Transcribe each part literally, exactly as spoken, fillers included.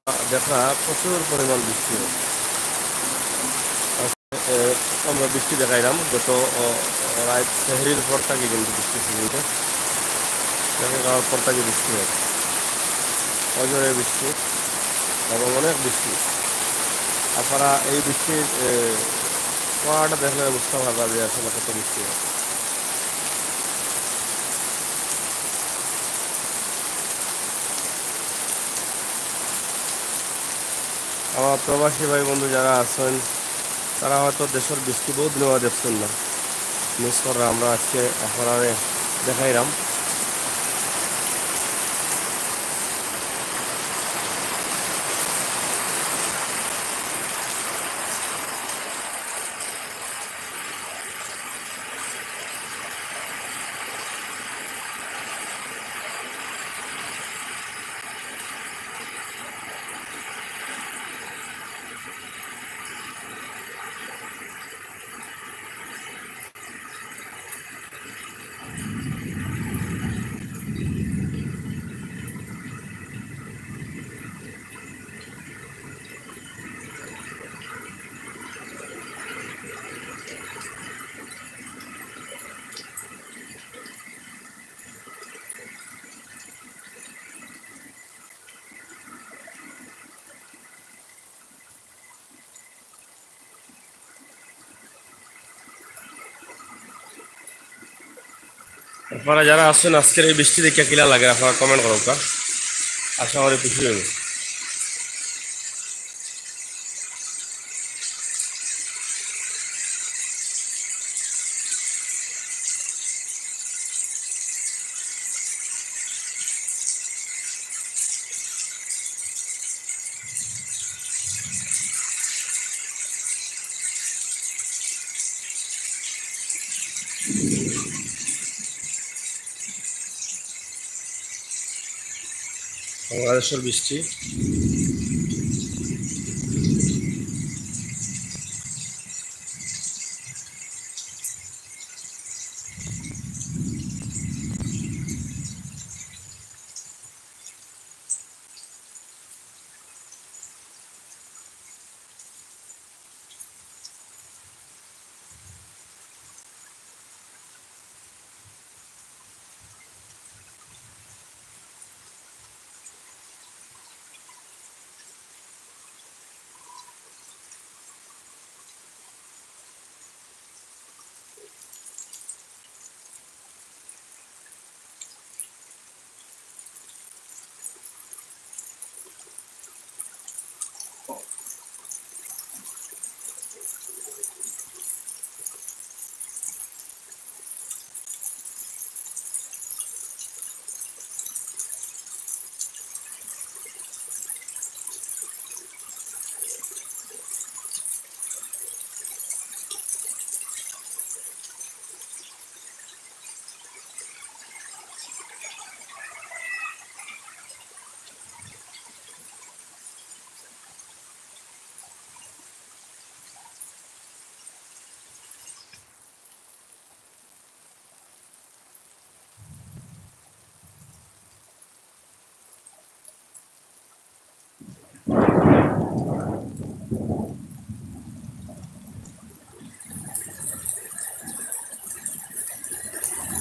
দেখরা প্রচুর পরিমাণ বৃষ্টি হয়। আজকে, এ, আমরা বৃষ্টি দেখাইলাম গত, ও, রাত সেহরির পর থাকি কিন্তু বৃষ্টি শুরু হইছে। দেখা যাওয়ার পর থাকি বৃষ্টি হয়, অঝরে বৃষ্টি এবং অনেক বৃষ্টি। আপনারা এই বৃষ্টির, এ, ফোয়ারাটা দেখলে বুঝতে পারবা যে আসলে কত বৃষ্টি হয়। আমার প্রবাসী ভাই বন্ধু যারা আছেন, তারা হয়তো দেশের বৃষ্টি বহুত দিন দেখছেন না, মিস কররা। আমরা আজকে আপনারারে দেখাইলাম। আপনারা যারা আছেন, আজকের এই বৃষ্টি দেখে কিলা লাগে, আপনারা কমেন্ট করুন কা। আশা করি খুশি হইব। বাংলাদেশের বৃষ্টি।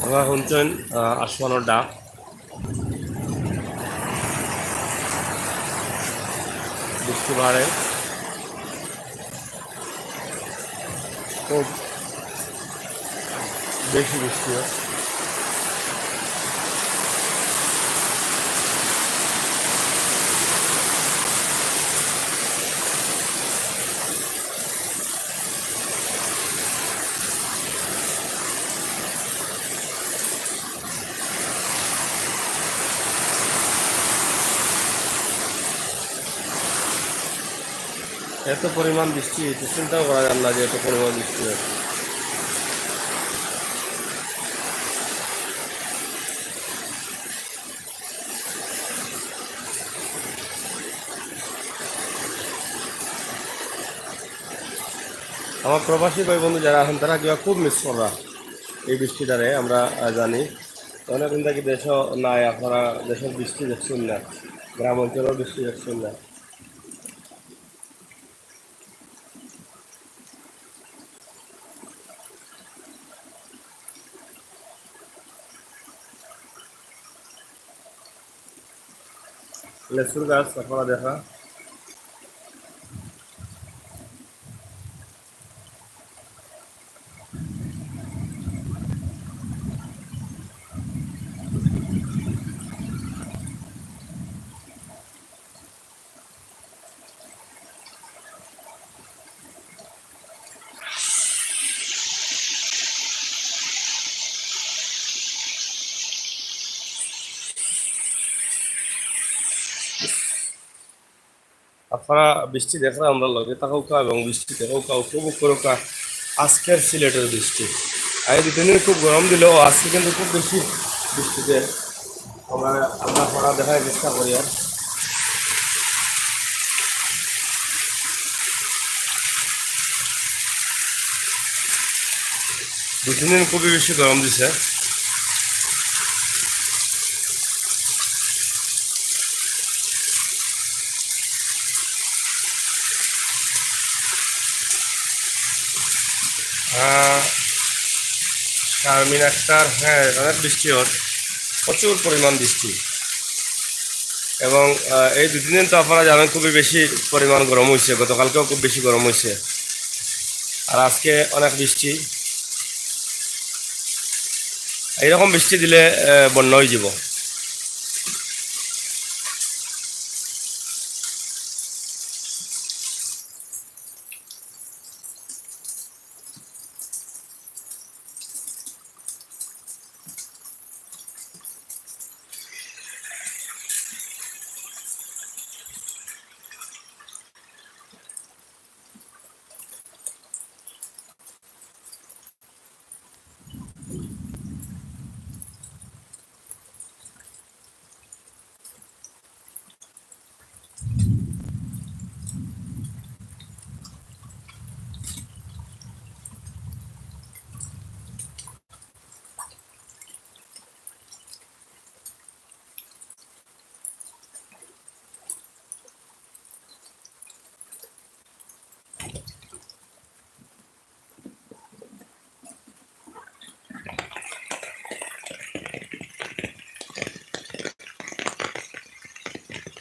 আপনারা শুনছেন, আহ, আসমানের ডাক। বৃষ্টি বাড়ে, খুব বেশি বৃষ্টি হয়। এত পরিমাণ বৃষ্টি হইতে চিন্তাও করা যায় না যে এত পরিমাণ বৃষ্টি হয়। আমার প্রবাসী ভাই বন্ধু যারা আছেন, তারা কিবা খুব মিস কররা এই বৃষ্টিটারে, আমরা, আহ, জানি। অনেকদিন থাকি দেশও নাই, আপনারা দেশের বৃষ্টি দেখছেন না, গ্রাম অঞ্চলের বৃষ্টি দেখছেন না। লেচুর গাছ আপনারা দেখা। আপনারা বৃষ্টি দেখরা, আমরার লগে থাকউক্কা এবং বৃষ্টি দেখউক্কা, উপভোগ করউক্কা আজকের সিলেটের বৃষ্টি। আগে দুই তিন দিন খুব গরম দিলেও আজকে কিন্তু খুব বেশি বৃষ্টি দের। আমরা, আমরা আপনারারে দেখার চেষ্টা করি আর। দুই তিন দিন খুবই বেশি গরম দিছে। আহ, শারমিন আক্তার, হ্যাঁ, অনেক বৃষ্টি অর, প্রচুর পরিমাণ বৃষ্টি। এবং, আহ, এই দুই তিন দিন তো আপনারা জানেন খুবই বেশি পরিমাণ গরম অইছে, গতকালকেও খুব বেশি গরম অইছে। আর আজকে অনেক বৃষ্টি, এইরকম বৃষ্টি দিলে, আহ, বন্যা অইযিবো।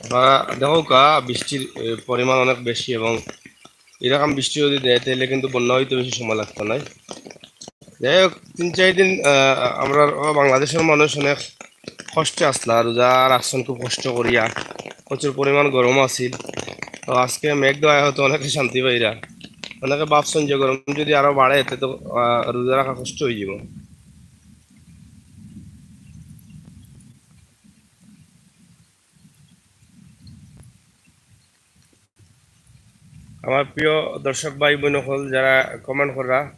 আপনারা দেখউক্কা, বৃষ্টির, এ, পরিমাণ অনেক বেশি এবং এরকম বৃষ্টি যদি দেয়, তাহলে কিন্তু বন্যা অইতে বেশি সময় লাগতো নায়। যাই হোক, তিন চাইর দিন, আহ, আমরার বাংলাদেশর মানুষ অনেক কষ্টে আছলা, রোজা রাখছইন খুব কষ্ট করিয়া, প্রচুর পরিমাণ গরম আছিল। তো আজকে মেঘ দেওয়ায় হয়তো অনেকে শান্তি পাইরা, অনেকে ভাবছইন যে গরম যদি আরো বাড়ে, তে তো, আহ, রোজা রাখা কষ্ট অইযিবো। আমার প্রিয় দর্শক ভাই বোন অকল যারা comment কররা,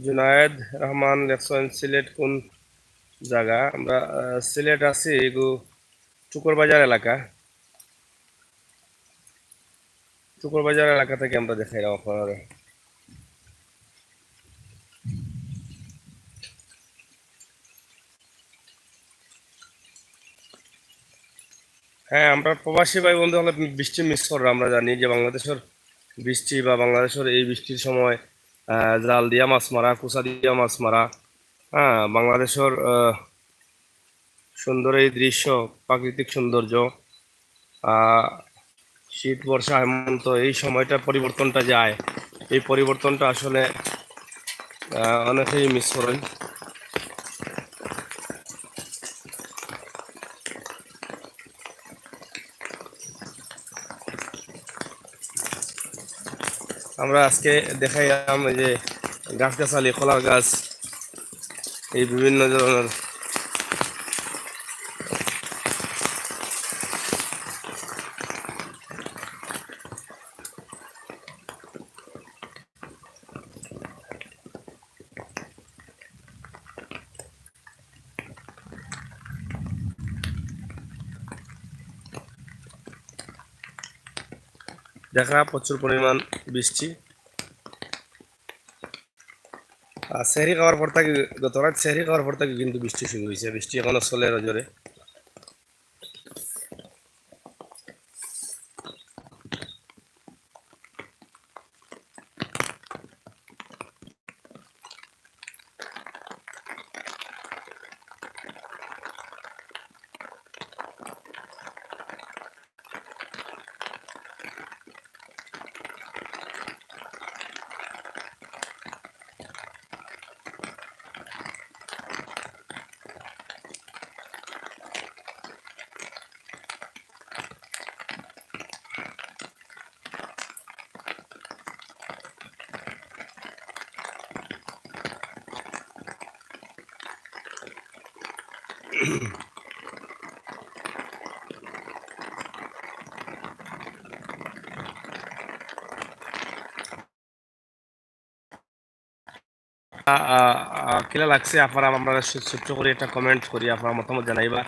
জুনায়েদ রহমান লেখছইন, "সিলেট কোন জাগা?" আমরা, আহ, সিলেট আছি এগু টুকর বাজার এলাকা। টুকর বাজার এলাকা থাকি আমরা দেখাইরাম আপনারারে। হ্যাঁ, আমরা প্রবাসী ভাই বন্ধু অকলে বৃষ্টি miss কররা। আমরা জানি যে বাংলাদেশর বৃষ্টি বা বাংলাদেশর এই বৃষ্টির সময়, আহ, জাল দিয়া মাছ মারা, কুচা দিয়া মাছ মারা, হ্যাঁ, বাংলাদেশর, আহ, সুন্দর এই দৃশ্য, প্রাকৃতিক সৌন্দর্য, আহ, শীত, বর্ষা, হেমন্ত, এই সময়টা পরিবর্তনটা যায়, এই পরিবর্তনটা আসলে, আহ, অনেকেই miss করেন। আমরা আজকে দেখাইলাম এই যে গাছগাছালি, কলার গাছ, এই বিভিন্ন ধরনের। দেখরা প্রচুর পরিমাণ বৃষ্টি। আর সেহরি খাওয়ার পর থাকি, গত রাইত সেহরি খাওয়ার পর থাকি কিন্তু বৃষ্টি শুরু অইছে। বৃষ্টি এখনো চলের জোরে। আ, আ, আ, কিলা লাগছে আফারা, আমরা ছো-, ছোট্ট করি একটা comment করি, আফারা মতামত জানাইবা,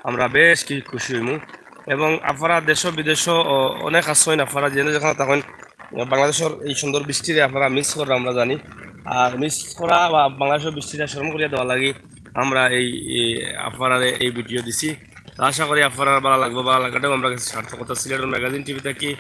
আমরা বেশ কি খুশি হইমু। এবং আফারা দেশ বিদেশ অনেক আছইন, আফারা যেন যেখানে তখন বাংলাদেশের এই সুন্দর বৃষ্টিরে আপনারা মিস করা আমরা জানি। আর মিস করা বা বাংলাদেশের বৃষ্টিটা স্মরণ করিয়া দেওয়া লাগি আমরা এই, এই আফারারে এই ভিডিও দিছি। তো আশা করি আফারার ভালো লাগবে, ভালো লাগাটাও আমরা কাছে সার্থকতা। সিলেটের ম্যাগাজিন টিভি থাকি,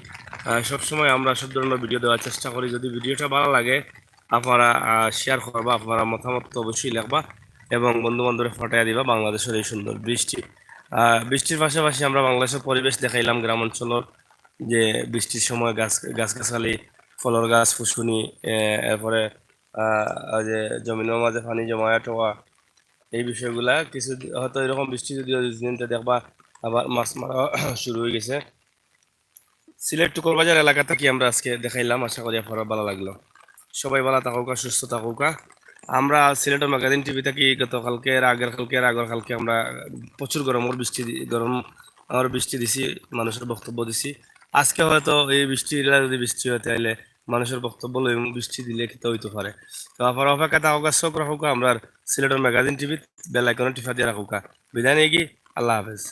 আহ, সবসময় আমরা সব ধরনের ভিডিও দেওয়ার চেষ্টা করি। যদি ভিডিওটা ভালো লাগে, আপনারা, আহ, শেয়ার করবা, আপনারা মতামত তো অবশ্যই লিখবা এবং বন্ধু বান্ধবরে পাঠাইয়া দিবা বাংলাদেশের এই সুন্দর বৃষ্টি। আহ, বৃষ্টির পাশাপাশি আমরা বাংলাদেশের পরিবেশ দেখাইলাম, গ্রাম অঞ্চলের যে বৃষ্টির সময় গাছ, গাছগাছালি, ফলর গাছ, ফুসকুনি, আহ, এরপরে, আহ, ওই যে জমিনের মাঝে পানি জমায়েত হওয়া, এই বিষয়গুলা কিছু দি-, হয়তো এরকম বৃষ্টি যদি হয় দুই দিন, তো দেখবা আবার মাছ মারা শুরু হয়ে গেছে। সিলেট টুকর বাজার এলাকা থাকি আমরা আজকে দেখাইলাম, আশা করি আপনারা ভালো লাগলো। সবাই ভালো থাকুকা, সুস্থ থাকুকা। আমরা সিলেটের ম্যাগাজিন টিভি থাকি গতকালকে, এর আগের কালকে, এর আগের কালকে আমরা প্রচুর গরমর বৃষ্টি দি-, গরম আর বৃষ্টি দিছি, মানুষের বক্তব্য দিছি। আজকে হয়তো এই বৃষ্টি, এগুলা যদি বৃষ্টি হয়, তাহলে মানুষের বক্তব্য লই এবং বৃষ্টি দিলে কিতা হইতে পারে। তো আপনারা অপেক্ষা থাকুকা, চোখ রাখুকা আমরা সিলেটের ম্যাগাজিন টিভি, বেল আইকনে টিপা দিয়ে রাখুকা। বিদায় নিয়ে কি, আল্লাহ হাফেজ।